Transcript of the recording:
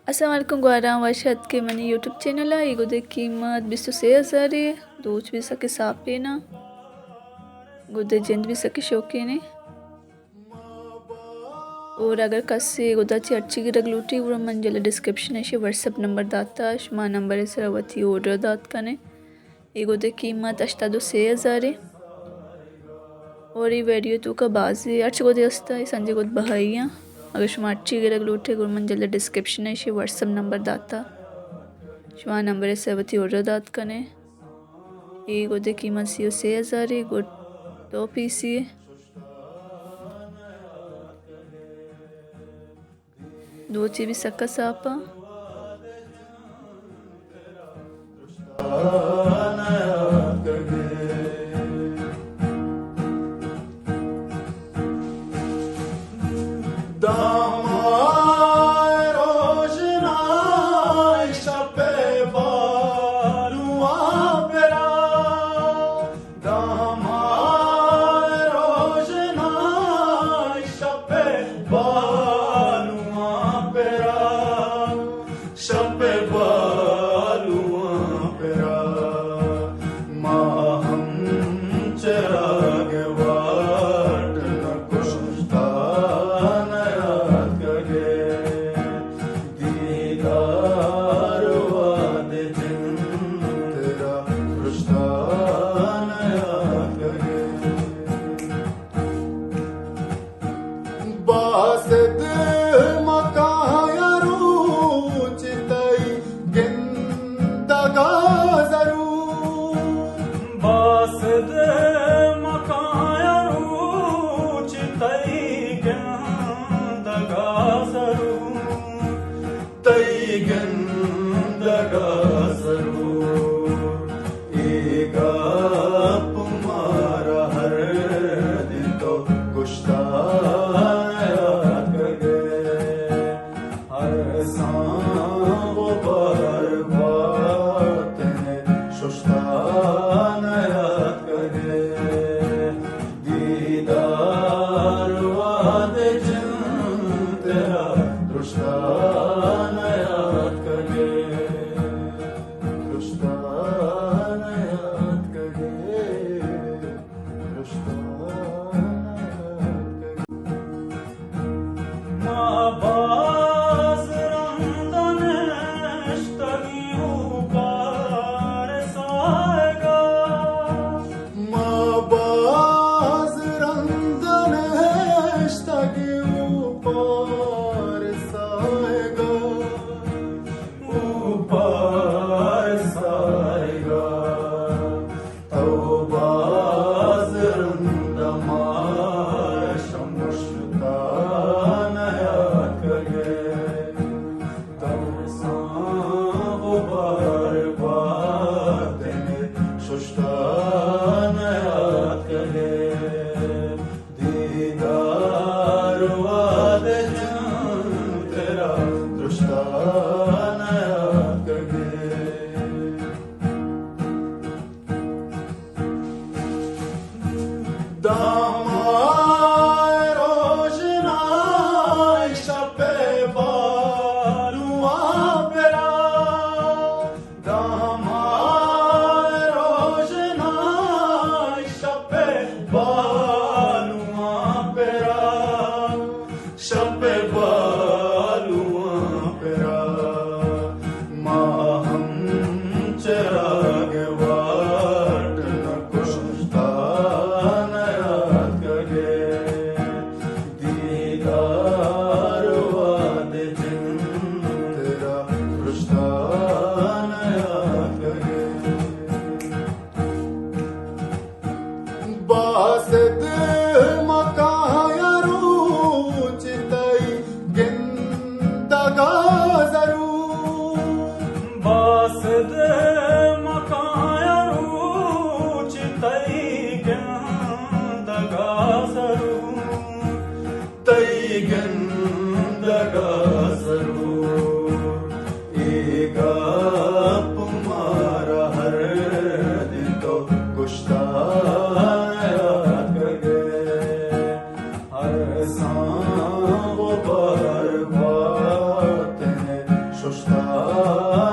السلام علیکم گوھاراں، وش اتکے منی یوٹیوب چینل ءَ۔ اے گدے قیمت بیست ءُ سے ہزار ءَ، دوچ بھی سکے ساپین ءَ، گدے جند بھی سکے شوقین ءَ۔ اور اگر کسے گدا چہ ہرچی گرگ لوٹی، گڑا من جلد ڈسکرپشن ءَ شی واٹس ایپ نمبر داتا، شما نمبر ءِ سرا وتی آرڈر دات کنے۔ اے گدے قیمت ہشتاد ءُ سے ہزار ءَ۔ اور اے ویڈیو توکا بازی ہرچ گدے ہستا، اے سنجے گد بہائی آں۔ اگر شما ہرچی گرگ لوٹے، گڑا من جلد ڈسکرپشن ءَ شی واٹس ایپ نمبر داتا، شما نمبر ءِ سرا وتی آرڈر دات کنے۔ اے گدے قیمت سی ءُ سے ہزار ءَ، گد دو پیسی ءَ۔ دوچی بھی سکا ساپا۔ داں ماہ روژنائیں شپ ءِ بالواں پرا، داں ماہ روژنائیں شپ ءِ بالواں پرا، شپ ءِ بالواں پرا، ما ہم چراگ واٹ نہ کشتا نیاتکگے۔ دیدار وہد جند ترا درشتا نیاتکگے۔ باسد مکایا روچ تئی گندگا ضرور۔ باسد مکایا روچ تئی گندگا ضرور۔ تئی گندگا ضرور۔ اے گپ مارا ہر دن تو گشتا نیاتکگے۔ ہر ساں غبار باتن ششتا نیاتکگے۔ دیدار وہد جند ترا درشتا نیاتکگے۔ درشتا نیاتکگے۔ درشتا نیاتکگے۔ ما باز رند نشتگیں اوپار ساہگا۔ ما باز رند نشتگیں اوپار ساہگا۔ اوپار ساہگا۔ تو باز رند مارا شمشتا نیاتکگے۔ ترساں غبار باتن ششتا نیاتکگے۔ دیدار وہد جند ترا درشتا نیاتکگے۔ داں ماہ روژنائیں شپ ءِ بالواں پرا، داں ماہ روژنائیں شپ ءِ بالواں پرا، شپ ءِ بالواں پرا، ما ہم چراگ واٹ نہ کشتا نیاتکگے۔ دیدار وہد جند ترا درشتا نیاتکگے۔ باسد مکایا روچ تئی گندگا ضرور۔ باسد مکایا روچ تئی گندگا ضرور۔ تئی گندگا ضرور۔ اے گپ مارا ہر دن تو گشتا نیاتکگے۔ ہر ساں غبار بات ششتہ۔